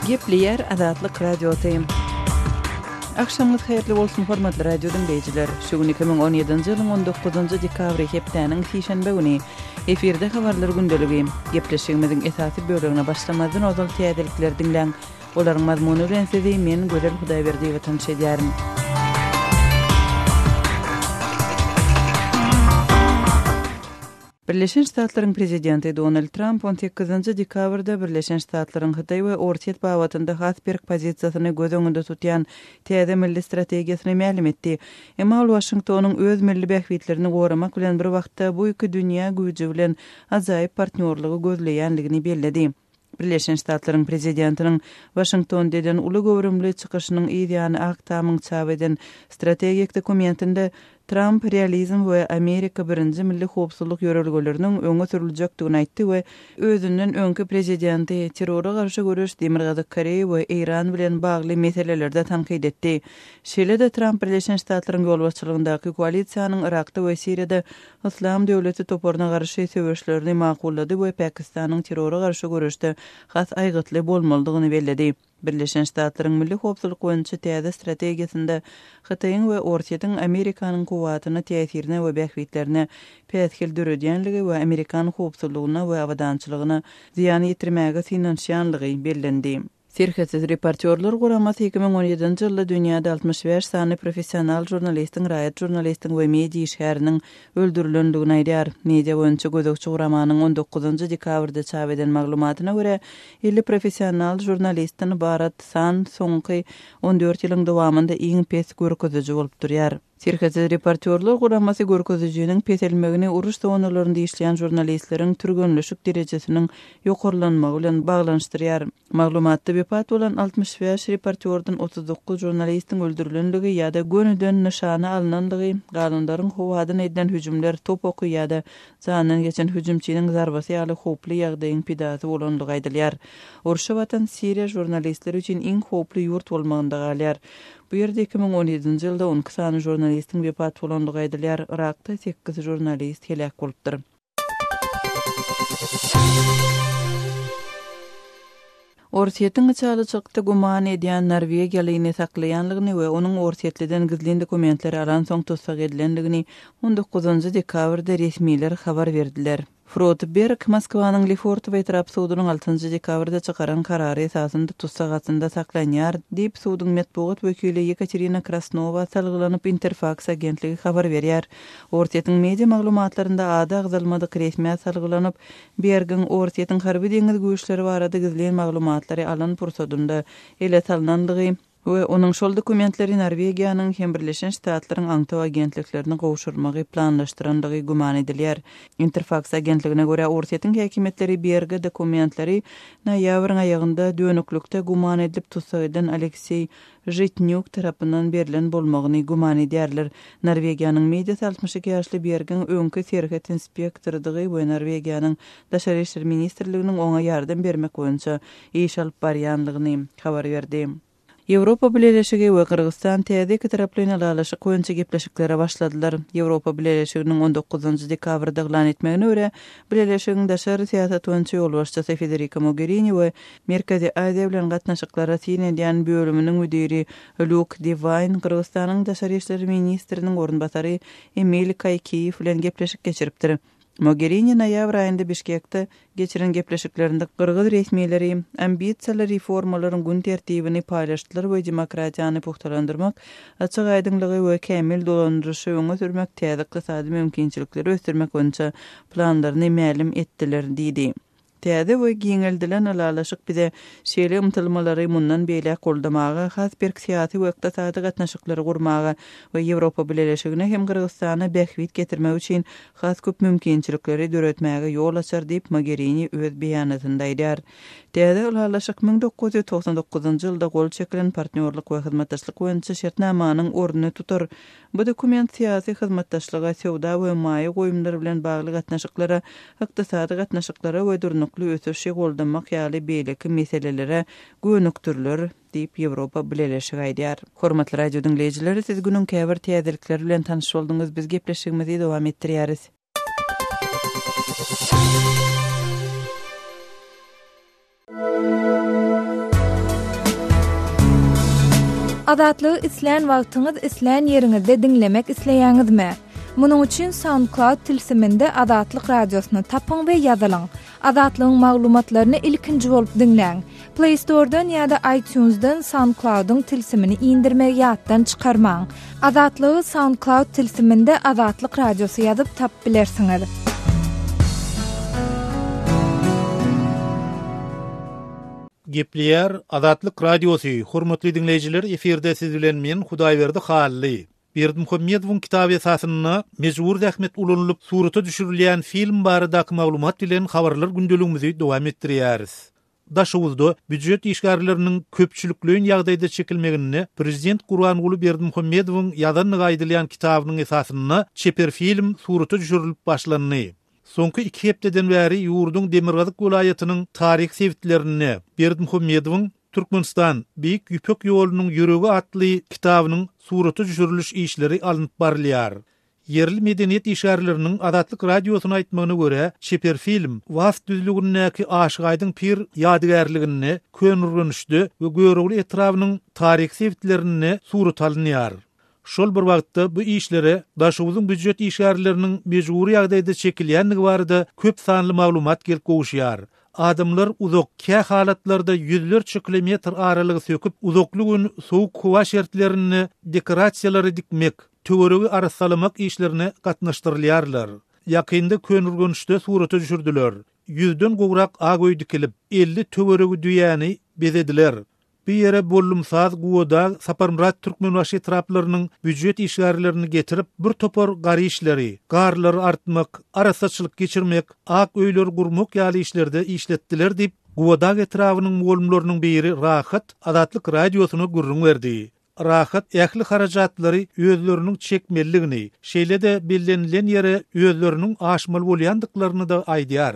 Gepleýär Azatlyk Radiosy. Agşamyňyz haýyrly bolsun, hormatly radio diňleýjiler! Şu gün 2017-nji ýylyň 19-njy dekabry, hepdäniň sişenbe güni. Efirde habarlar gündeligi. Gepleşigimiziň esasy bölegine başlamazdan ozal täzelikleri diňläň. Olaryň mazmuny bilen sizi men, Gözel Hudaýberdiýewa tanyş edýärin. Birleşen Ştatlaryň prezidenti Donald Tramp on sekizinji dekabrda Birleşen Ştatlaryň Hytaý we Orsýet babatynda has berk pozisiýasyny göz öňünde tutýan täze milli strategiýasyny mälim etdi. Emma ol Waşingtonyň öz milli bähbitlerini goramak bilen bir wagtda bu iki dünýä güýji bilen ajaýyp partnýorlygy gözleýändigini belledi. Birleşen Ştatlaryň prezidentiniň Waşingtonda eden uly göwrümli çykyşynyň yz ýany Ak Tamyň çap eden strategik dokumentinde Tramp realizm we Amerika birinji milli howpsuzlyk ýörelgeleriniň öňe sürüljekdigini aýtdy we özünden öňki prezidenti terrora garşy göreş, Demirgazyk Koreýa we Eýran bilen bagly meselelerde tankyt etdi. Şeýle-de Tramp Birleşen Ştatlaryň ýolbaşçylygyndaky koalisiýanyň Yrakda we Siriýada Yslam döwleti toparyna garşy söweşlerini makullady we Pakistanyň terrora garşy göreşde has aýgytly bolmalydygyny belledi. Birleşen Ştatlaryň milli howpsuzlyk boýunça täze strategiýasynda Hytaýyň we Orsýetiň Amerikanyň kuwwatyna täsirine we bähbitlerine päsgel döredýänligi we amerikan howpsuzlygyna we abadançylygyna zyýan ýetirmäge synanyşýanlygy bellendi. Serhetsiz reportýorlar guramasy 2017-nji ýylda dünýäde 65 sany professional žurnalistiň, raýat žurnalistiň we media işgäriniň öldürilendigini aýdýar. Media boýunça gözegçi guramanyň on dokuzynjy dekabrda çap eden maglumatyna görä, 50 professional žurnalistden ybarat san soňky 14 ýylyň dowamynda iň pes görkeziji bolup durýar. Serhetsiz reportýorlar guramasy görkezijiniň peselmegini uruş zonalarynda işleýän žurnalistleriň türgenleşik derejesiniň ýokarlanmagy bilen baglanyşdyrýar. Maglumatda wepat bolan 65 reportýordan 39 žurnalistiň öldürilenligi ýa-da gönüden nyşana alnanlygy, galanlaryň howadan edilen hüjümler, top oky ýa-da jandan geçen hüjümçiniň zarbasy ýaly howply ýagdaýyň pidasy bolandygy aýdylýar. Urşa batan Siriýa žurnalistler üçin iň howply ýurt bolmagynda galýar. Bu ýerde 2017-nji ýylda 12 sany žurnalistiň wepat bolandygy aýdylýar, Yrakda sekiz žurnalist heläk bolupdyr. Orsýetiň içalyçylykda güman edýän norwegiýalyny saklaýanlygyny we onuň orsýetliden gizlin dokumentleri alansoň tussag edilendigini on dokuzynjy dekabrda resmiler habar berdiler. Frode Berg Moskwanyň Lefortowo etrap sudunyň altynjy dekabrda çykaran karary esasynda tussag astynda saklanýar, diýip, suduň metbugat wekili Ýekaterina Krasnowa salgylanyp, Interfaks agentligi habar berýär. Orsýetiň media maglumatlarynda ady agzalmadyk resmä salgylanyp, Bergiň Orsýetiň harby-deňiz güýçleri barada gizlin maglumatlary alan pursadynda ele salnandygy we onuň şol dokumentleri Norwegiýanyň hem Birleşen Ştatlaryň aňtaw agentliklerine gowşurmagy planlaşdyrandygy güman edilýär. Interfaks agentligine görä, Orsýetiň häkimiýetleri Berge dokumentleri noýabryň aýagynda dönüklikde güman edilip tussag edilen Alekseý Žitnýuk tarapyndan berlen bolmagyny güman edýärler. Norwegiýanyň mediasy 62 ýaşly Bergiň öňki serhet inspektorydygy we Norwegiýanyň Daşary işler ministrliginiň oňa ýardam bermek boýunça iş alyp barýanlygyny habar berdi. Ýewropa Bileleşigi we Gyrgyzystan täze ikitaraplaýyn ylalaşyk boýunça gepleşiklere başladylar. Ýewropa Bileleşiginiň on dokuzynjy dekabrda yglan etmegine görä, Bileleşigiň daşary syýasat boýunça ýolbaşçysy Federika Mogerini we Merkezi Aziýa bilen gatnaşyklara syn edýän bölüminiň müdiri Lýuk Dewaýn Gyrgyzystanyň daşary işler ministriniň orunbasary Emil Kaýkiýew bilen gepleşik geçiripdir. Mogerini noýabr aýynda Bişkekde geçiren gepleşiklerinde gyrgyz resmileri ambisiýaly reformalaryň gün tertibini paýlaşdylar we demokratiýany pugtalandyrmak, açyk-aýdyňlygy we kämil dolandyryşy öňe sürmek, täze ykdysady mümkinçilikleri ösdürmek boýunça planlaryny mälim etdiler diýdi. Täze we giňeldilen ylalaşyk bize şeýle ymtylmalary mundan beýläk goldamaga, has berk syýasy we ykdysady gatnaşyklary gurmaga we Ýewropa Bileleşigine hem Gyrgyzystana bähbit getirmek üçin has köp mümkinçilikleri döretmäge ýol açar diýip, Mogerini öz beýanatynda aýdýar. Täze ylalaşyk 1999-njy ýylda gol çekilen Partnýorlyk we hyzmatdaşlyk boýunça şertnamanyň ornuny tutar. Bu dokument syýasy hyzmatdaşlyga, söwda we maýa goýumlar bilen bagly gatnaşyklara, ykdysady gatnaşyklara we durnukly ösüşi goldamak ýaly beýleki meselelere gönükdiriler diýip, Ýewropa Bileleşigi aýdýar. Hormatly radio diňleýjiler, siz günüň käbir täzelikleri bilen tanyş bolduňyz, biz gepleşigimizi dowam etdirýäris. Azatlygy islän wagtyňyz, islän ýeriňizde diňlemek isleýäňizmi? Munuň üçin SoundCloud tilsiminde Azatlyk Radiosyny tapyň we ýazylyň. Azatlygyň maglumatlaryny ilkinji bolup diňläň. Play Store-dan ýa-da iTunes-dan SoundCloud-yň tilsimini indirmegi ýatdan çykarmaň. Azatlygy SoundCloud tilsiminde Azatlyk Radiosy ýazyp tapyp bilersiňiz. Gepleýär Azatlyk Radiosy, Hormatly diňleýjiler efirde siz bilen men Hudaýberdi Hally. Berdimuhamedowyň kitaby esasynda mejbury zähmet ulanylyp surata düşürilýän film baradaky maglumat bilen habarlar gündeligimizi dowam etdirýäris. Daşoguzda býujet işgärleriniň köpçülikleýin ýagdaýda çekilmeginde prezident Gurbanguly Berdimuhamedowyň ýazandygy aýdylýan kitabynyň esasynda çeper film surata düşürilip başlandy. Soňky iki hepdeden bäri ýurduň demirgazyk welaýatynyň taryhy sebitlerinde Berdimuhamedowyň Türkmenistan, Beýik Ýüpek ýolunyň ýüregi atly kitabynyň surata düşüriliş işleri alnyp barylýar. Ýerli medeniýet işgärleriniň Azatlyk Radiosyna aýtmagyna görä, çeper film Was düzlügindäki Aşyk Aýdyň pir ýadygärliginde, Köneürgençde we Görogly etrabynyň taryhy sebitlerinde surata alynýar. Şol bir wagtda, bu işlere Daşoguzyň býujet işgärleriniň mejbury ýagdaýda çekilýändigi barada köp sanly maglumat gelip gowuşýar. Adamlar uzak, kä halatlarda ýüzlerçe kilometr aralygy söküp, uzakly gün sowuk howa şertlerinde dekorasiýalary dikmek, töweregi arassalamak işlerine gatnaşdyrylýarlar. Ýakynda Köneürgençde surata düşürdiler. Ýüzden gowrak ak öý dikilip, 50 töweregi düýäni bezediler. Bu ýere Bollumsaz, Guwadag, Saparmyrat Türkmenbaşy etraplarynyň býujet işgärlerini getirip, bir topar gar işleri, garlary artmak, arassaçylyk geçirmek, ak öýleri gurmak ýaly işlerde işletdiler diýip, Gubadag etrabynyň mugallymlarynyň biri Rahat Azatlyk Radiosyna gürrüň berdi. Rahat ähli harajatlary özleriniň çekmelidigini, şeýle-de bellenilen ýere özleriniň aşmaly bolýandyklaryny-da aýdýar.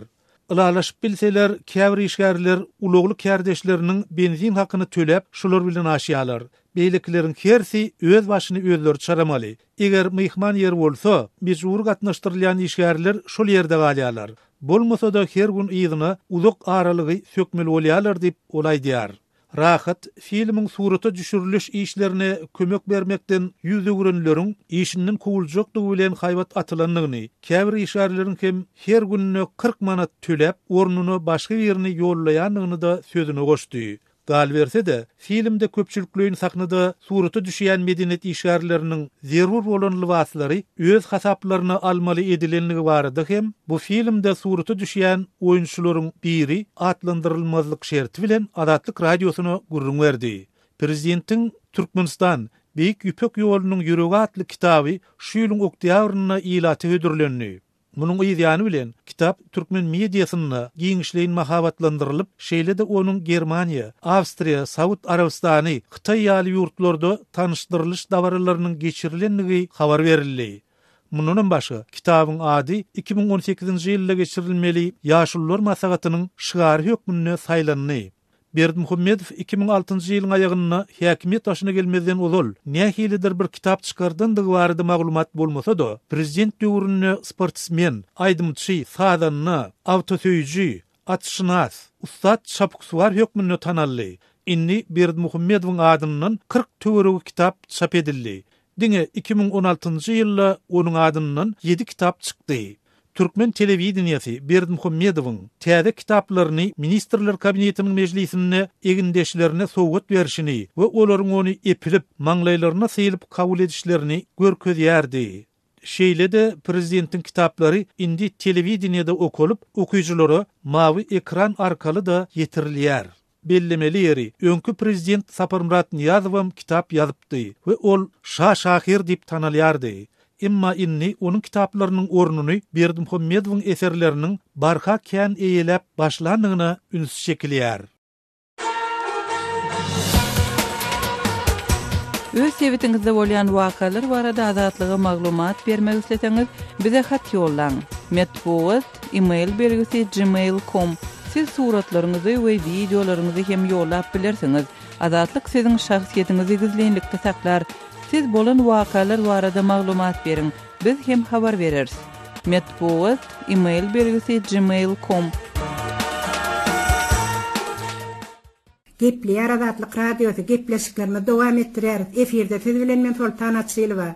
Ylalaşyp bilseler, käbir işgärler ulagly kärdeşleriniň benzin hakyny töläp, şular bilen aşýarlar. Beýlekileriň hersi öz başyny özleri çaramaly. Eger myhman ýer bolsa, mejbury gatnaşdyrylýan işgärler şol ýerde galýarlar. Bolmasa-da her gün yzyna uzak aralygy sökmeli bolýarlar diýip, ol aýdýar. Rahat filmiň surata düşüriliş işlerine kömek bermekden ýüz öwrenleriň işinden kowuljakdygy bilen haýbat atylandygyny, käbir işgärleriň hem her gününe 40 manat töläp, ornuna başga birini ýollaýandygyny-da sözüne goşdy. Galyberse-de, filmde köpçülikleýin sahnada surata düşýän medeniýet işgärleriniň zerur bolan lybaslary öz hasaplaryna almaly edilenligi barada hem bu filmde surata düşýän oýunçylaryň biri atlandyrylmazlyk şerti bilen Azatlyk Radiosyna gürrüň berdi. Prezidentiň Türkmenistan, Beýik Ýüpek ýolunyň ýüregi atly kitaby şu ýylyň oktýabrynda ilata hödürlendi. Munuň yz ýany bilen, kitap türkmen mediasynda giňişleýin mahabatlandyrylyp, şeýle-de onuň Germaniýa, Awstriýa, Saud Arabystany, Hytaý ýaly ýurtlarda tanyşdyrylyş dabaralarynyň geçirilendigi habar berildi. Mundanam başga, kitabyň ady 2018-nji ýylda geçirilmeli Ýaşulular maslahatynyň şygary hökmünde saýlandy. Berdimuhamedow 2006-njy ýylyň aýagynda häkimiýet başyna gelmezden ozal nähilidir bir kitap çykardandygy barada maglumat bolmasa-da, prezident döwründe sportsmen, aýdymçy, sazanda, awtosöýüji, atşynas, ussat çapyksuwar hökmünde tanaldy. Indi Berdimuhamedowyň adyndan 40 töweregi kitap çap edildi. Diňe 2016-njy ýylda onuň adyndan ýedi kitap çykdy. Türkmen telewideniýesi Berdimuhamedowyň täze kitaplaryny Ministrler Kabinetiniň mejlisinde egindeşlerine sowgat berşini we olaryň ony epilip, maňlaýlaryna sylyp kabul edişlerini görkezýärdi. Şeýle-de prezidentiň kitaplary indi telewideniýede okalyp, okyjylara mawy ekran arkaly-da ýetirilýär. Bellemeli ýeri, öňki prezident Saparmyrat Nyýazowam kitap ýazypdy we ol şa şahyr diýip tanalýardy. Emma indi onuň kitaplarynyň ornuny Berdimuhamedowyň eserleriniň barha kän eýeläp başlandygyna üns çekilýär. Öz sebitiňizde bolýan wakalar barada Azatlyga maglumat bermek isleseňiz, bize hat ýollaň. Metbugat, e-mail belgisi gmail com Siz suratlaryňyzy we wideolaryňyzy hem ýollap bilersiňiz. Azatlyk siziň şahsyýetiňizi gizlinlikde saklar. Siz bolan wakalar barada maglumat beriň, biz hem habar bereris. Metbugat, e-mail belgisi gmail com. Gepleýär Azatlyk Radiosy, gepleşiklerimizi dowam etdirýäris. Efirde siz bilen men Soltan Açylowa.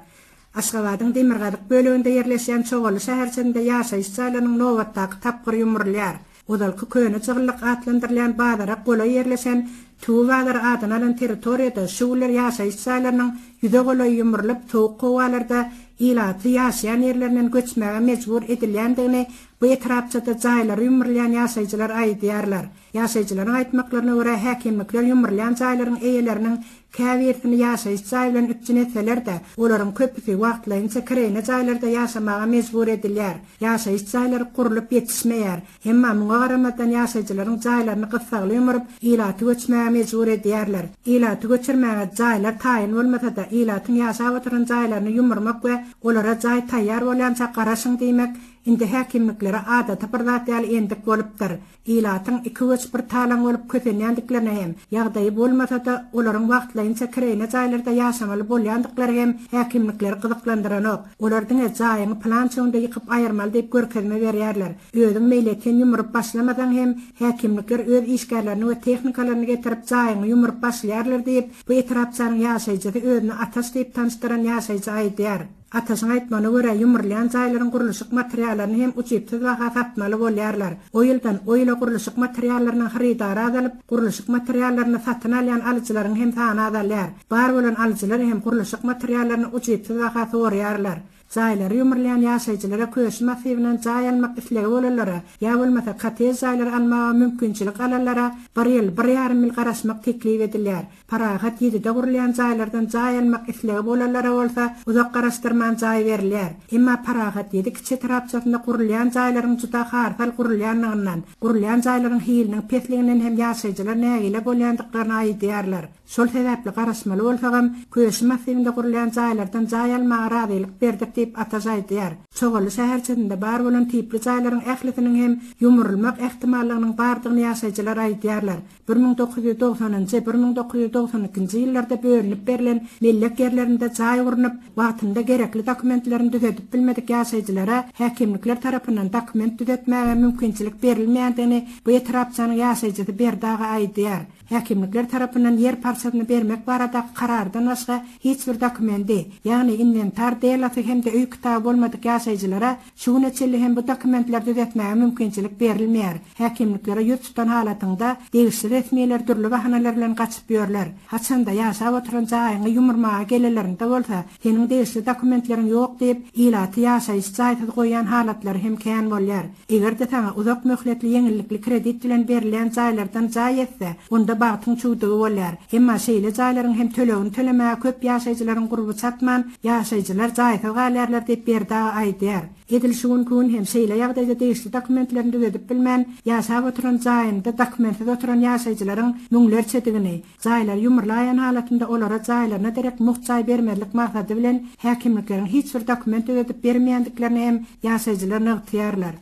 Aşgabadyň demirgazyk böleginde ýerleşýän Çoganly şäherçesinde ýaşaýyş jaýlarynyň nobatdaky tapgyry ýumrulýar. Ozalky Köne jygyllyk atlandyrylýan bazara golaý ýerleşen Tüwi bazary adyny alan territoriýada şu günler ýaşaýyş jaýlarynyň ýüze golaýy ýumrulyp, sowuk howalarda ilaty ýaşaýan ýerlerinden göçmäge mejbur edilýändigini bu etrapçada jaýlary ýumrulýan ýaşaýjylar aýdýarlar. Ýaşaýjylaryň aýtmaklaryna görä, häkimlikler ýumrulýan jaýlaryň eýeleriniň käbirisini ýaşaýyş jaý bilen üpjün etseler-de, olaryň köpüsi wagtlaýynça kireýne jaýlarda ýaşamaga mejbur edilýär. Ýaşaýyş jaýlary gurlup ýetişmeýär. Emma muňa garamazdan ýaşaýjylaryň jaýlaryny gyssagly ýumrup, ilaty göçmäge mejbur edýärler. Ilaty göçürmäge jaýlar taýyn bolmasa-da, ilatyň ýaşap oturan jaýlaryny ýumurmak we olara jaý taýýar bolýança garaşyň diýmek indi häkimliklere adaty bir zat ýaly endik bolupdyr. Ilatyň iki göç bir talaň bolup kösenýändiklerine hem, ýagdaýy bolmasa-da, olaryň wagtlaýynça kireýne jaýlarda ýaşamaly bolýandyklary hem häkimlikleri gyzyklandyranok. Olar diňe jaýyňy pylança günde ýykyp aýyrmaly diýip görkezme berýärler. Özüň meýletin ýumrup başlamasaň hem, häkimlikler öz işgärlerini we tehnikalaryny getirip jaýyňy ýumrup başlaýarlar diýip, bu etrapçanyň ýaşaýjysy özüni Ataş diýip tanyşdyran ýaşaýjy aýdýar. Ataşyň aýtmagyna görä, ýumrulýan jaýlaryň gurluşyk materiallaryny hem ujypsyz baha satmaly bolýarlar. O ýyldan o ýyla gurluşyk materiallarynyň hyrydary azalyp, gurluşyk materiallaryny satyn alýan alyjylaryň hem sany azalýar. Bar bolan alyjylar hem gurluşyk materiallaryny ujypsyz baha soraýarlar. Jaýlary ýumrulýan ýaşaýjylara Köşi massiwinden jaý almak islegi bolanlara, ýa bolmasa kottej jaýlary almaga mümkinçilik alanlara bir ýyl, bir ýarym ýyl garaşmak teklip edilýär. Parahat ýedide gurulýan jaýlardan jaý almak islegi bolanlara bolsa uzak garaşdyrman jaý berilýär. Emma Parahat ýedi kiçi etrapçasynda gurulýan jaýlaryň juda harsal gurulýanlygyndan, gurulýan jaýlaryň hiliniň pesliginden hem ýaşaýjylar nägile bolýandyklaryny aýdýarlar. Şol sebäpli garaşmaly bolsagam, Köşi massiwinde gurulýan jaýlardan jaý almaga razylyk berdik diýip Ataş aýdýar. Çoganly şäherçesinde bar bolan tipli jaýlaryň ählisiniň hem ýumrulmak ähtimallygynyň bardygyny ýaşaýjylar aýdýarlar. 1990-njy, 1992-nji ýyllarda bölünip berlen mellek ýerlerinde jaý gurnup, wagtynda gerekli dokumentlerini düzedip bilmedik ýaşaýjylara häkimlikler tarapyndan dokument düzetmäge mümkinçilik berilmeýändigini bu etrapçanyň ýaşaýjysy Berdi aga aýdýar. Häkimlikler tarapyndan ýer parçasyny bermek baradaky karardan başga hiç bir dokumendi, ýagny inwentar delasy hem-de öý kitaby bolmadyk ýaşaýjylara Şu güne çenli hem bu dokumentleri düzetmäge mümkinçilik berilmeýär. Häkimliklere ýüz tutan halatyňda, degişli resmiler dürli bahanalar bilen gaçyp ýörler. Haçanda, ýaşap oturan jaýyňy ýumurmaga gelenlerinde bolsa, seniň degişli dokumentleriň ýok diýip, ilaty ýaşaýyş jaýsyz goýýan halatlary hem kän bolýar. Eger-de saňa uzak möhletli ýeňillikli kredit bilen berilýän jaýlardan jaý ýetse, onda bagtyň çüwdügi bolýar. Emma şeýle jaýlaryň hem tölegini tölemäge köp ýaşaýjylaryň gurby çatman, ýaşaýjylar jaýsyz galýarlar diýip, Berdi aga aýdýar. Edil şu günki gün hem şeýle ýagdaýda degişli dokumentlerini düzedip bilmän, ýaşap oturan jaýynda dokumentsiz oturan ýaşaýjylaryň müňlerçedigini, jaýlary ýumurlaýan halatynda olara jaýlaryna derek mugt jaý bermezlik maksady bilen häkimlikleriň hiç bir dokument düzedip bermeýändiklerini hem ýaşaýjylar nygtaýarlar.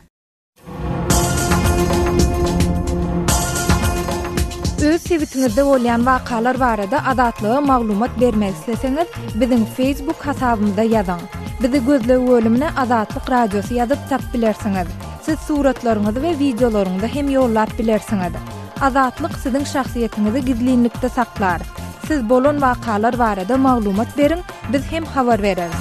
Öz sebitiňizde bolýan wakalar barada Azatlyga maglumat bermek isleseňiz, biziň Facebook hasabymyza ýazyň. Bizi gözleg bölümine Azatlyk Radiosy ýazyp tap bilersiňiz. Siz suratlaryňyzy we wideolaryňyzy hem ýollap bilersiňiz. Azatlyk siziň şahsyýetiňizi gizlinlikde saklar. Siz bolan wakalar barada maglumat beriň, biz hem habar bereris.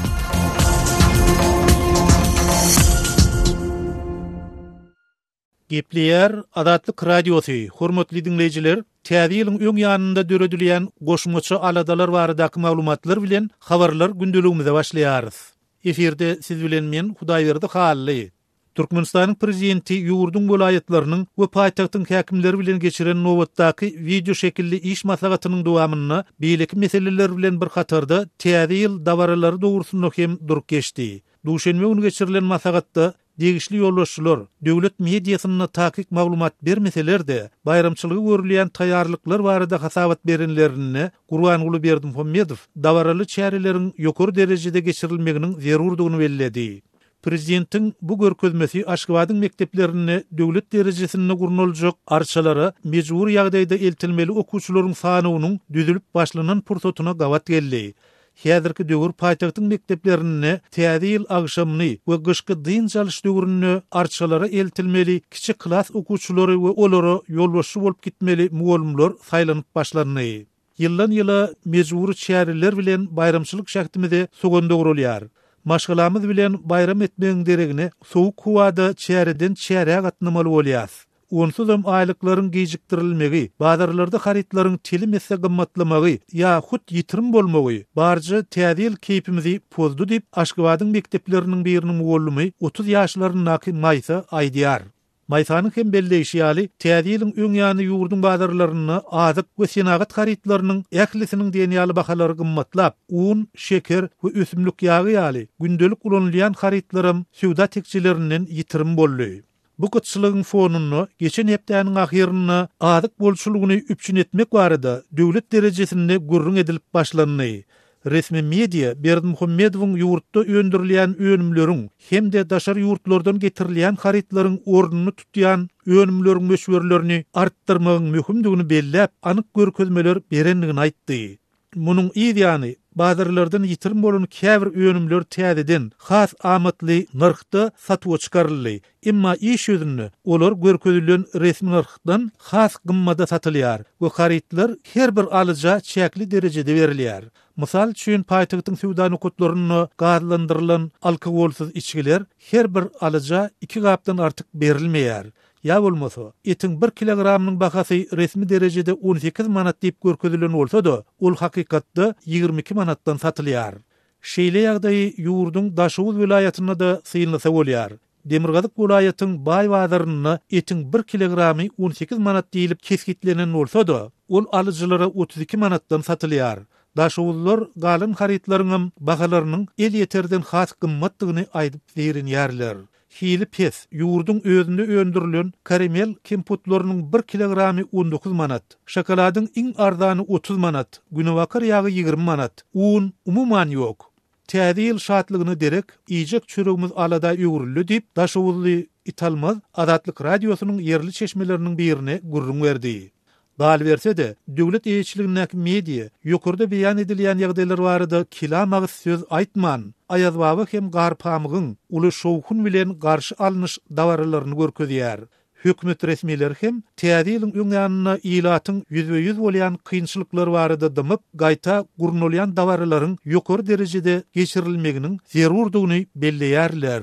Gepleýär Azatlyk Radiosy, Hormatly diňleýjiler, Täze ýylyň öň ýanynda döredilýän goşmaça aladalar baradaky maglumatlar bilen Habarlar gündeligimize başlaýarys. Efirde siz bilen men Hudaýberdi Hally. Türkmenistanyň Prezidenti ýurduň welaýatlarynyň we paýtagtyň häkimleri bilen geçiren nobatdaky wideoşekilli iş maslahatynyň dowamynda beýleki meseleler bilen bir hatarda Täze ýyl dabaralary dogrusynda hem durup geçdi. Duşenbe güni geçirilen maslahatda degişli ýolbaşçylar döwlet mediasynda takyk maglumat bermeseler-de, baýramçylyga görülýän taýýarlyklar barada hasabat berenlerinde Gurbanguly Berdimuhamedow dabaraly çäreleriň ýokary derejede geçirilmeginiň zerurdygyny belledi. Prezidentiň bu görkezmesi Aşgabadyň mekdeplerinde döwlet derejesinde gurnaljak arçalara mejbury ýagdaýda eltilmeli okuwçylaryň sanawynyň düzülip başlanan pursatyna gabat geldi. Häzirki döwür paýtagtyň mekdeplerinde Täze ýyl agşamyny we gyşky dynç alyş döwründe arçalara eltilmeli kiçi klas okuwçylary we olara ýolbaşçy bolup gitmeli mugallymlar saýlanyp başlandy. Ýyldan-ýyla mejbury çäreler bilen baýramçylyk şähdimize sogan dogralýar. Maşgalamyz bilen baýram etmegiň deregine sowuk howada çäreden çärä gatnamaly bolýas. Onsuzam aýlyklaryň gijikdirilmegi, bazarlarda harytlaryň telim esse gymmatlamagy ýa hut ýitirim bolmagy barja Täze ýyl keýpimizi pozdy diýip, Aşgabadyň mekdepleriniň biriniň mugallymy 30 ýaşlaryndaky Maýsa aýdýar. Maýsanyň hem belleýşi ýaly, Täze ýylyň öň ýany ýurduň bazarlarynda azyk we senagat harytlarynyň ählisiniň diýen ýaly bahalary gymmatlap, un, şeker we ösümlik ýagy ýaly gündelik ulanylýan harytlaram söwda tekjelerinden ýitirim boldy. Bu gytçylygyň fonunda geçen hepdäniň ahyrynda azyk bolçulygyny üpjün etmek barada döwlet derejesinde gürrüň edilip başlandy. Resmi media Berdimuhamedowyň ýurtda öndürilýän önümleriň hem-de daşary ýurtlardan getirilýän harytlaryň ornuny tutýan önümleriň möçberlerini artdyrmagyň möhümdigini belläp, anyk görkezmeler berendigini aýtdy. Munuň yz ýany, bazarlardan ýitirim bolan käbir önümler täzeden, has amatly nyrhda satuwa çykaryldy. Emma iş ýüzünde olar görkezilen resmi nyrhdan has gymmada satylýar we harytlar her bir alyja çäkli derejede berilýär. Mysal üçin, paýtagtyň söwda nokatlarynda gazlandyrylan alkogolsyz içgiler her bir alyja iki gapdan artyk berilmeýär. Ýa bolmasa, etiň bir kilogramynyň bahasy resmi derejede 18 manat diýip görkezilen bolsa-da, ol hakykatda 22 manatdan satylýar. Şeýle ýagdaýy ýurduň Daşoguz welaýatynda-da synlasa bolýar. Demirgazyk welaýatyň baý bazarynda etiň bir kilogramy 18 manat diýlip kesgitlenen bolsa-da, ol alyjylara 32 manatdan satylýar. Daşoguzlylar galan harytlaryňam bahalarynyň elýeterden has gymmatdygyny aýdyp zeýrenýärler. Hili pes, ýurduň özünde öndürilen karemel kemputlarynyň bir kilogramy 19 manat, şokoladyň iň arzany 30 manat, günebakar ýagy 20 manat, un umuman ýok. Täze ýyl şatlygyna derek, iýjek çöregimiz alada öwrüldi diýip, daşoguzly Italmaz Azatlyk Radiosynyň ýerli çeşmeleriniň birine gürrüň berdi. Galyberse-de, döwlet eýeçiligindäki media ýokarda beýan edilýän ýagdaýlar barada kelam agyz söz aýtman, Aýazbaba hem Garpamygyň uly şowhun bilen garşy alnyş dabaralaryny görkezýär. Hökümet resmileri hem Täze ýylyň öň ýanynda ilatyň ýüzbe-ýüz bolýan kynçylyklary barada dymyp, gaýta gurnalýan dabaralaryň ýokary derejede geçirilmeginiň zerurdygyny belleýärler.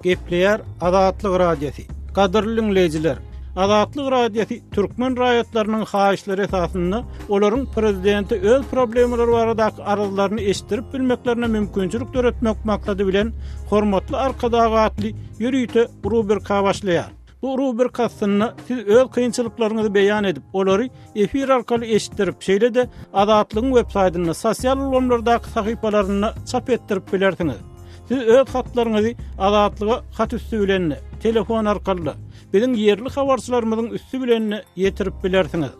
Gepleýär Azatlyk Radiosy. Gadyrly diňleýjiler, Azatlyk Radiosy türkmen raýatlarynyň haýyşlary esasynda olaryň prezidente öz problemalary baradaky arzlaryny eşitdirip bilmeklerine mümkinçilik döretmek maksady bilen Hormatly Arkadag atly ýörite rubrika başlaýar. Bu rubrika astynda siz öz kynçylyklaryňyzy beýan edip, olary efir arkaly eşitdirip, şeýle-de Azatlygyň web-saýtynda, sosial ulgamlardaky sahypalarynda çap etdirip bilersiňiz. Siz öz hatlaryňyzy Azatlyga hat üsti bilen-de, telefon arkaly-da, biziň ýerli habarçylarymyzyň üsti bilen-de ýetirip bilersiňiz.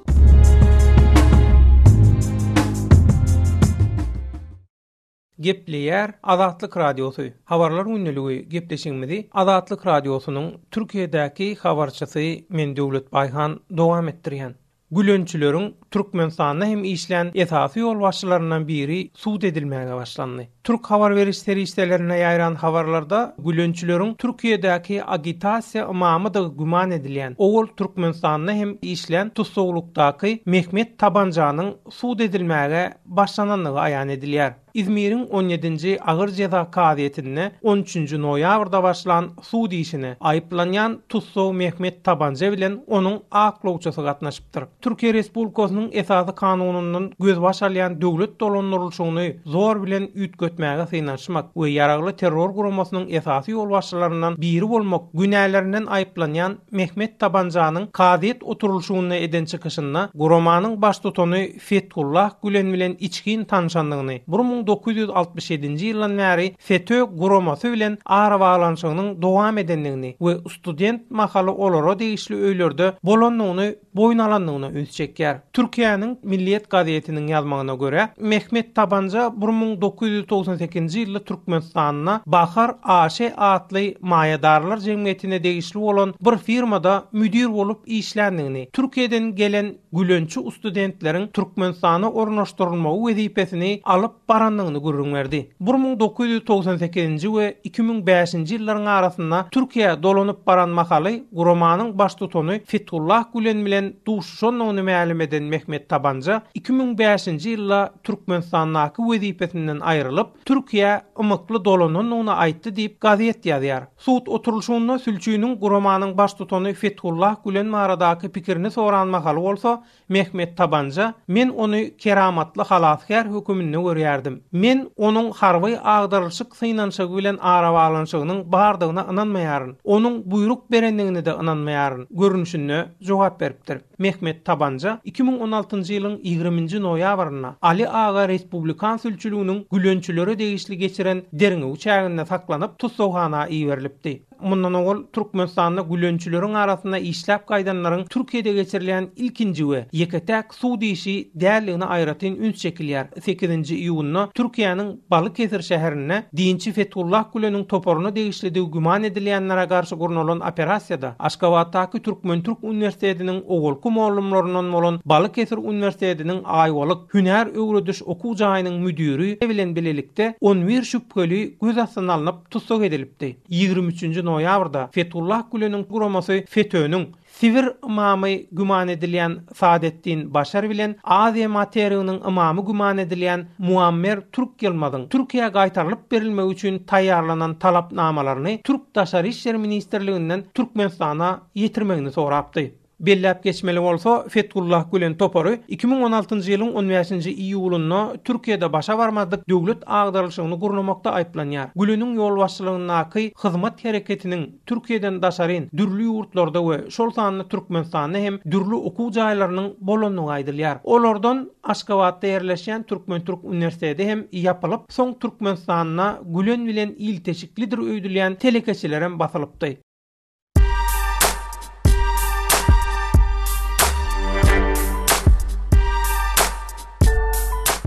Gepleýär Azatlyk Radiosy, Habarlar gündeligi gepleşigimizi Azatlyk Radiosynyň Türkiýedäki habarçysy men Döwlet Baýhan dowam etdirýän. Gülençileriň Türkmenistanda hem işlän esasy ýolbaşçylaryndan biri sud edilmäge başlandy. Türk habar beriş serişdelerinde ýaýran habarlarda gülençileriň Türkiýedäki agitasiýa ymamydygy güman edilýän, owal Türkmenistanda hem işlän tussaglykdaky Mehmet Tabanjanyň sud edilmäge başlanandygy aýan edilýär. Izmiriň on ýedinji agyr jeza kazyýetinde on üçünji noýabrda başlan sud işine aýyplanýan tussag Mehmet Tabanja bilen onuň aklawçysy gatnaşypdyr. Türkiýe Respublikasynyň Esasy Kanunyndan gözbaş alýan döwlet dolandyrylyşygyny zor bilen üýtgetmäge synanyşmak we ýaragly terror guramasynyň esasy ýolbaşçylaryndan biri bolmak günälerinden aýyplanýan Mehmet Tabanjanyň kazyýet oturylyşygynda eden çykyşynda guramanyň baştutany Fethullah Gülen bilen içgin tanşandygyny, 1967-nji ýyldan bäri FETÖ guramasy bilen arabaglanyşygynyň dowam edendigini we student mahaly olara degişli öýlerde bolandygyny boýun alandygyna üns çekýär. Türkiýäniň Milliýet gazetiniň ýazmagyna görä, Mehmet Tabanja 1998. 998-nji ýylda Türkmenistanda Bahar AŞ atly maýadarlar jemgyýetine degişli bolan bir firmada müdir bolup işländigini, Türkiýeden gelen gülençi ustudentleriň Türkmenistana ornaşdyrylmagy wezipesini alyp barandygyny gürrüň berdi. 1998-nji we 2005-nji ýyllaryň arasynda Türkiýä dolanyp baran mahaly guramanyň baştutany Fethullah Gülen bilen duşuşandygyny mälim eden Mehmet Tabanja 2005-nji ýylda Türkmenistandaky wezipesinden aýrylyp, Türkiýä ymykly dolanandygyny aýtdy diýip, gazet ýazýar. Sud oturylyşygynda sülçüniň guramanyň baştutany Fethullah Gülen baradaky pikirini soran mahaly bolsa, Mehmet Tabanja, Men ony keramatly halasgär höküminde görýärdim. Men onuň harby agdarylyşyk synanyşygy bilen arabaglanyşygynyň bardygyna ynanmaýaryn. Onuň buýruk berendigine-de ynanmaýaryn görnüşinde jogap beripdir. Mehmet Tabanja 2016-njy ýylyň ýigriminji noýabrynda Ali Aga respublikan sülçüliginiň gülençilere degişli geçiren derňewi çäginde saklanyp, tussaghana iberilipdi. Mundan owal Türkmenistanda gülençileriň arasynda işläp gaýdanlaryň Türkiýede geçirilýän ilkinji we ýeke-täk sud işi däldigine aýratyn üns çekilýär. Sekizinji iýunda Türkiýäniň Balykesir şäherinde dinçi Fethullah Güleniň toparyna degişlidigi güman edilýänlere garşy gurnalan operasiýada Aşgabatdaky Türkmen-türk uniwersitetiniň owalky mollumlaryndan bolan Balykesir uniwersitetiniň Aýwalyk hünär öwrediş okuw jaýynyň müdiri bilen bilelikde on bir şübheli göz astyna alnyp tussag edilipdi. Ýigrimi üçünji noýabrda Fethullah Güleniň guramasy FETÖ-niň Sibir ymamy güman edilýän Saadetdin Başar bilen Aziýa materiginiň ymamy güman edilýän Muammer Türk Ýylmazyň Türkiýä gaýtarylyp berilmegi üçin taýýarlanan talapnamalaryny Türk Daşary işler ministrliginden Türkmenistana ýetirmegini sorapdy. Belläp geçmeli bolsa, Fethullah Gülen topary 2016-njy ýylyň on bäşinji iýulynda Türkiýede başa barmadyk döwlet agdarylyşygyny gurnamakda aýyplanýar. Güleniň ýolbaşçylygyndaky Hyzmat hereketiniň Türkiýeden daşaryn dürli ýurtlarda we şol sanda Türkmenistanda hem dürli okuw jaýlarynyň bolandygy aýdylýar. Olardan Aşgabatda ýerleşýän Türkmen-türk uniwersiteti hem ýapylyp, soň Türkmenistanda Gülen bilen ilteşiklidir öýdülýän telekeçilerem basylypdy.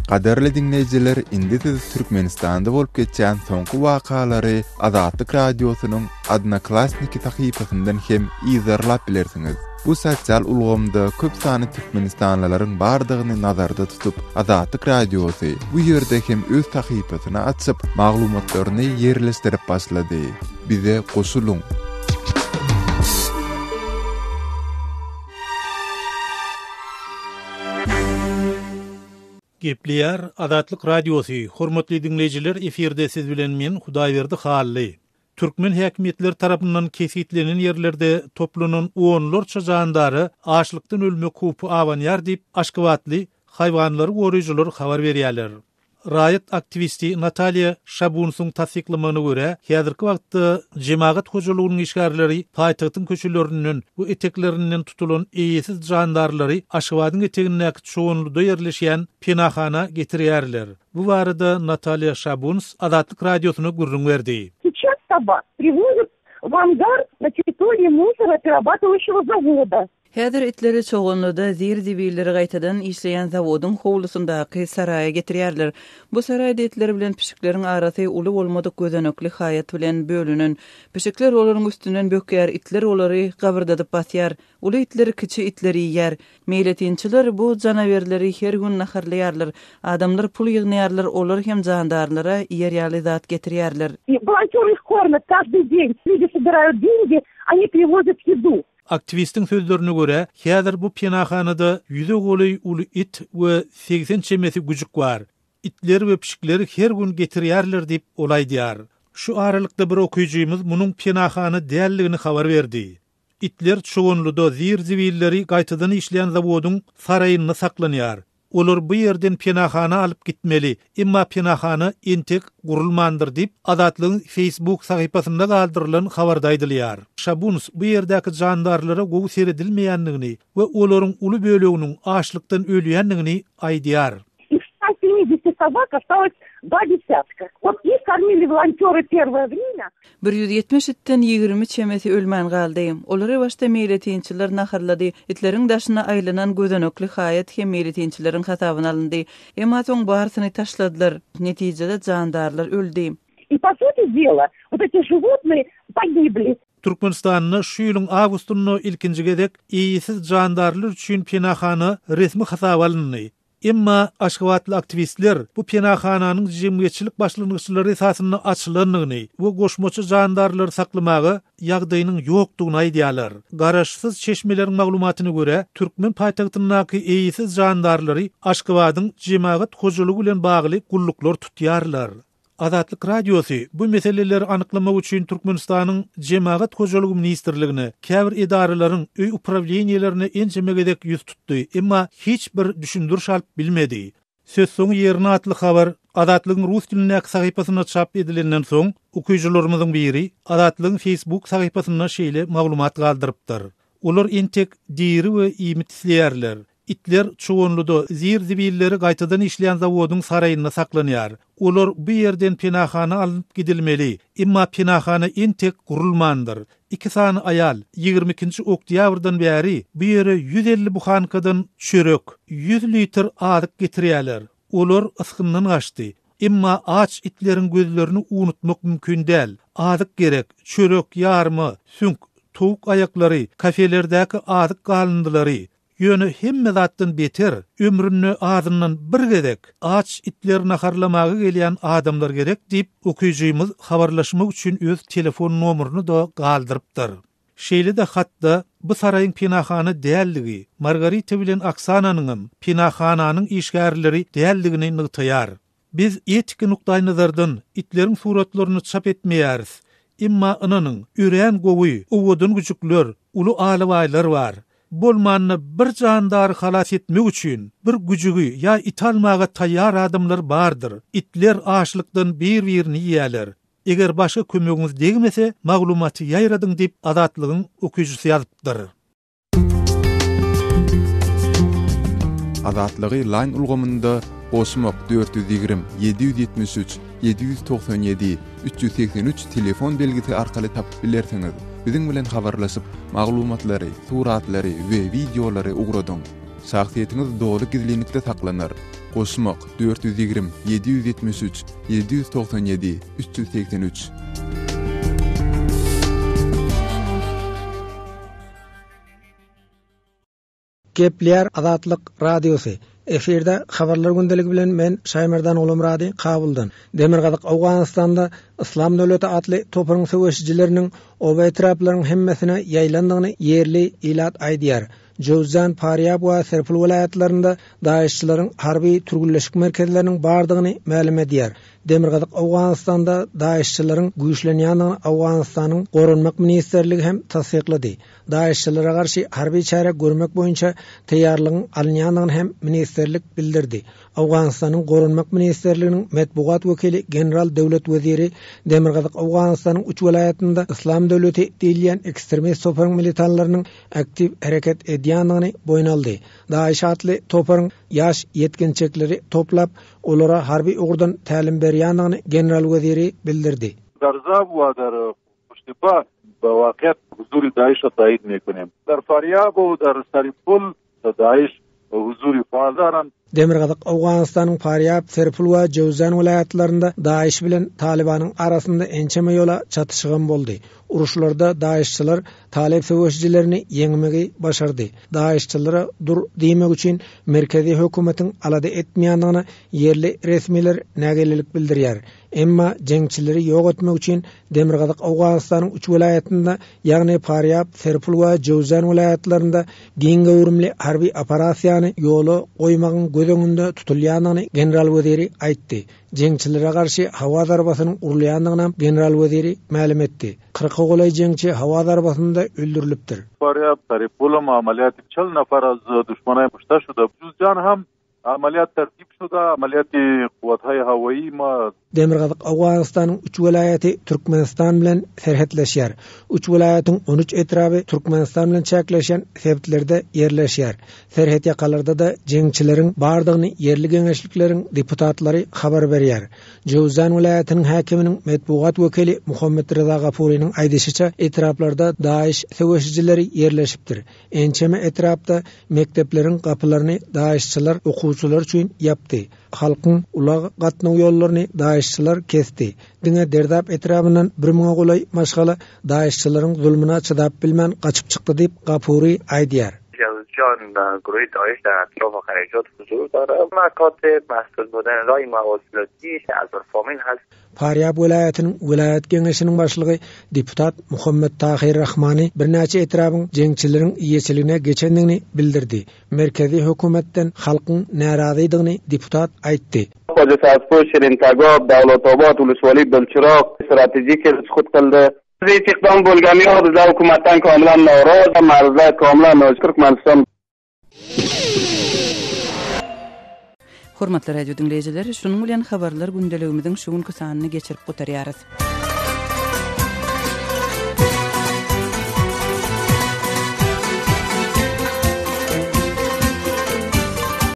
Gadyrly diňleýjiler, indi siz Türkmenistanda bolup geçýän soňky wakalary Azatlyk Radiosynyň Odnoklassniki sahypasyndan hem yzarlap bilersiňiz. Bu sosial ulgamda köp sanly türkmenistanlylaryň bardygyny nazarda tutup, Azatlyk Radiosy bu ýerde hem öz sahypasyny açyp, maglumatlaryny ýerleşdirip başlady. Bize goşulyň! Gepleýär Azatlyk Radiosy, Hormatly diňleýjiler efirde siz bilen men Hudaýberdi Hally. Türkmen häkimiýetleri tarapyndan kesgitlenen ýerlerde toplanan onlarça jandara açlykdan ölmek howpy abanýar diýip, aşgabatly haýwanlary goraýjylar habar berýärler. Raýat aktiwisti Nataliýa Şabunsyň tassyklamagyna görä, häzirki wagtda jemagat hojalygynyň işgärleri paýtagtyň köçelerinden we eteklerinden tutulan eýesiz jandarlary Aşgabadyň etegindäki Çoganlyda ýerleşýän penahana getirýärler. Bu barada Nataliýa Şabuns Azatlyk Radiosyna gürrüň berdi. Seças sobak priwozýat w angar na territoriýi musoroperabatiwaýuşego zawoda. Häzir itleri Çoganlyda zir-zibilleri gaýtadan işleýän zawodyň howlusyndaky saraýa getirýärler. Bu saraýda itler bilen pişikleriň arasy uly bolmadyk gözenekli haýat bilen bölünen. Pişikler olaryň üstünden bökýär, itler olary gabyrdadyp basýar. Uly itler kiçi itleri iýýär. Meýletinçiler bu janawerleri her gün naharlaýarlar. Adamlar pul ýygnaýarlar, olar hem jandarlara iýer ýaly zat getirýärler. Волонтеры их кормят каждый день. Люди собирают деньги, они привозят еду. Aktiwistiň sözlerine görä, häzir bu penahanada ýüze golaý uly it we 80 çemesi güjük bar. Itleri we pişikleri her gün getirýärler diýip, ol aýdýar. Şu aralykda bir okyjymyz munuň penahana däldigini habar berdi. Itler Çoganlyda zir-zibilleri gaýtadan işleýän zawodyň saraýynda saklanýar. Olar bu ýerden penahana alyp gitmeli, emma penahana entek gurulmandyr diýip, Azatlygyň Facebook sahypasynda galdyrylan habarda aýdylýar. Şabuns bu ýerdäki jandarlara gowy seredilmeýändigini we olaryň uly böleginiň açlykdan ölýändigini aýdýar. 70 собак осталось два десятка. Вот их кормили волонтеры первое время. 170 itden 20 çemesi ölmän galdy. Olary başda meýletinçiler naharlady. Itleriň daşyna aýlanan gözenekli haýat hem meýletinçileriň hasabyna alyndy. Emma soň barysyny taşladylar. Netijede jandarlar öldi. И по сути дела, вот эти животные погибли. Türkmenistanda şu ýylyň awgustynda ilkinji gezek eýesiz jandarlar üçin penahana resmi hasaba alyndy. Emma aşgabatly aktiwistler bu penahananyň jemgyýetçilik başlangyçlary esasynda açylandygyny we goşmaça jandarlary saklamaga ýagdaýynyň ýokdugyny aýdýarlar. Garaşsyz çeşmeleriň maglumatyna görä, türkmen paýtagtyndaky eýesiz jandarlary Aşgabadyň jemagat hojalygy bilen bagly gulluklar tutýarlar. Azatlyk Radiosy bu meseleleri anyklamak üçin Türkmenistanyň Jemagat hojalygy ministrligine, käbir edaralaryň öý uprawleniýelerine ençeme gezek ýüz tutdy, emma hiç bir düşündiriş alyp bilmedi. Sözsoňy ýerine atly habar Azatlygyň rus dilindäki sahypasynda çap edilenden soň, okyjylarymyzyň biri Azatlygyň Facebook sahypasynda şeýle maglumat galdyrypdyr, Olar entek diri we iýmit isleýärler. Itler Çoganlyda zir-zibilleri gaýtadan işleýän zawodyň saraýynda saklanýar. Olar bu ýerden penahana alnyp gidilmeli, emma penahana entek gurulmandyr. Iki sany aýal 22-nji oktýabrdan bäri bu ýere 150 buhankadan çörek, 100 litr azyk getirýärler. Olar ysgyndan gaçdy. Emma aç itleriň gözlerini unutmak mümkin däl. Azyk gerek, çörek, ýarma, süňk, towuk aýaklary, kafelerdäki azyk galyndylary. Ýöne hemme zatdan beter, ömründe azyndan bir gezek aç itleri naharlamaga gelýän adamlar gerek diýip, okyjymyz habarlaşmak üçin öz telefon nomerini-de galdyrypdyr. Şeýle-de hatda bu saraýyň penahana däldigi, Margarita bilen Oksananyňam penahananyň işgärleri däldigini nygtaýar. Biz etiki nukdaýnazardan itleriň suratlaryny çap etmeýäris. Emma ynanyň, örän gowy, owadan güjükler, uly alabaýlar bar. Bolmanda bir jandary halas etmek üçin bir güjügi ýa iti almaga taýýar adamlar bardyr. Itler açlykdan bir-birini iýýärler. Eger başga kömegiňiz degmese, maglumaty ýaýradyň diýip, Azatlygyň okyjysy ýazypdyr. Azatlygy Line ulgamynda goşmak 420 773 797 383 telefon belgisi arkaly tapyp bilersiňiz. Biziň bilen habarlaşyp, maglumatlary, suratlary we wideolary ugradyň. Şahsyýetiňiz doly gizlinlikde saklanar. Goşmak 420 773 797 383. Gepleýär Azatlyk Radiosy. Efirde Habarlar gündeligi bilen men Şaýmerdan Gulumyrady Kabuldan. Demirgazyk Owganystanda Yslam döwleti atly toparyň söweşijileriniň oba-etraplaryň hemmesine ýaýylandygyny ýerli ilat aýdýar. Jöwzjan, Parýab we Serpul welaýatlarynda DAIŞ-çylaryň harby türgünleşik merkezleriniň bardygyny mälim edýär. Demirgazyk Owganystanda DAIŞ-çylaryň güýçlenýändigini Owganystanyň Goranmak ministrligi hem tassyklady. DAIŞ-çylara garşy harby çäre görmek boýunça taýýarlygyň alynýandygyny hem ministrlik bildirdi. Owganystanyň Goranmak ministrliginiň metbugat wekili general Döwlet Weziri Demirgazyk Owganystanyň üç welaýatynda Yslam döwleti diýilýän ekstremist toparyň militanlarynyň aktiw hereket edýändigini boýun aldy. DAIŞ atly toparyň ýaş ýetginçekleri toplap, olara harby ugurdan tälim berýändigini general Weziri bildirdi. Darzab we dar Quştepa به واقعیت حضور داعش را تایید میکنیم. در فاریاب و در سرپل داعش حضور فعال دارند. Demirgazyk Owganystanyň Farýab, Serpul we Jöwzjan welaýatlarynda DAIŞ bilen Talybanyň arasynda ençeme ýola çatyşygam boldy. Uruşlarda DAIŞ-çylar talyp söweşijilerini ýeňmegi başardy. DAIŞ-çylara dur diýmek üçin merkezi hökümetiň alada etmeýändigine ýerli resmiler nägilelik bildirýär. Emma jeňçileri ýok etmek üçin Demirgazyk Owganystanyň üç welaýatynda, ýagny Farýab, Serpul we Jöwzjan welaýatlarynda giň göwrümli harby operasiýany ýola goýmagyň göz öňünde tutulýandygyny general Weziri aýtdy. Jeňçilere garşy howa zarbasynyň urulýandygynam general Weziri mälim etdi. Kyrka golaý jeňçi howa zarbasynda öldürilipdir. Farýab, Serpul hem amaliyat 40 nafar az duşmanay kuşta şuda. Juzjan hem. عملیات ترتیب شده عملیات قوتهای هوایی ما Demirgazyk Owganystanyň üç welaýaty Türkmenistan bilen serhetleşýär. Üç welaýatyň 13 etraby Türkmenistan bilen çäkleşýän sebitlerde ýerleşýär. Serhet ýakalarda-da jeňçileriň bardygyny ýerli geňeşlikleriň deputatlary habar berýär. Jöwzjan welaýatynyň häkiminiň metbugat wekili Muhammet Reza Gafurynyň aýdyşyça, etraplarda DAIŞ söweşijileri ýerleşipdir. Ençeme etrapda mekdepleriň gapylaryny DAIŞ-çylar okuwçylar üçin ýapdy. Halkyň ulag gatnaw ýollaryny DAIŞ-çylar kesdi. Diňe Derdap etrabyndan bir müňe golaý maşgala DAIŞ-çylaryň zulmuna çydap bilmän gaçyp çykdy diýip, Gapury aýdýar. جوزجان گروه داعش در اطراف خلیجات حضور داره مکاتب مسدود بودن راه مواصلاتی از فامیل هست Farýab welaýatynyň welaýat geňeşiniň başlygy deputat Muhammet Tahyr Rahmany birnäçe etrabyň jeňçileriň eýeçiligine geçendigini bildirdi. Merkezi hökümetden halkyň närazydygyny deputat aýtdy. Hoja Sazpoş, Şirin Tagab, Dawlatobad, Uluswali, Bilçiroq strategik sukut qildi. Hech iqdom bo'lgani yo'q, bizlar hukumatdan komilan norozi, marzlar komilan Turkmaniston Hormatly radio diňleýjiler, şunuň bilen habarlar gündeligimiziň şu günki sanyny geçirip gutarýarys.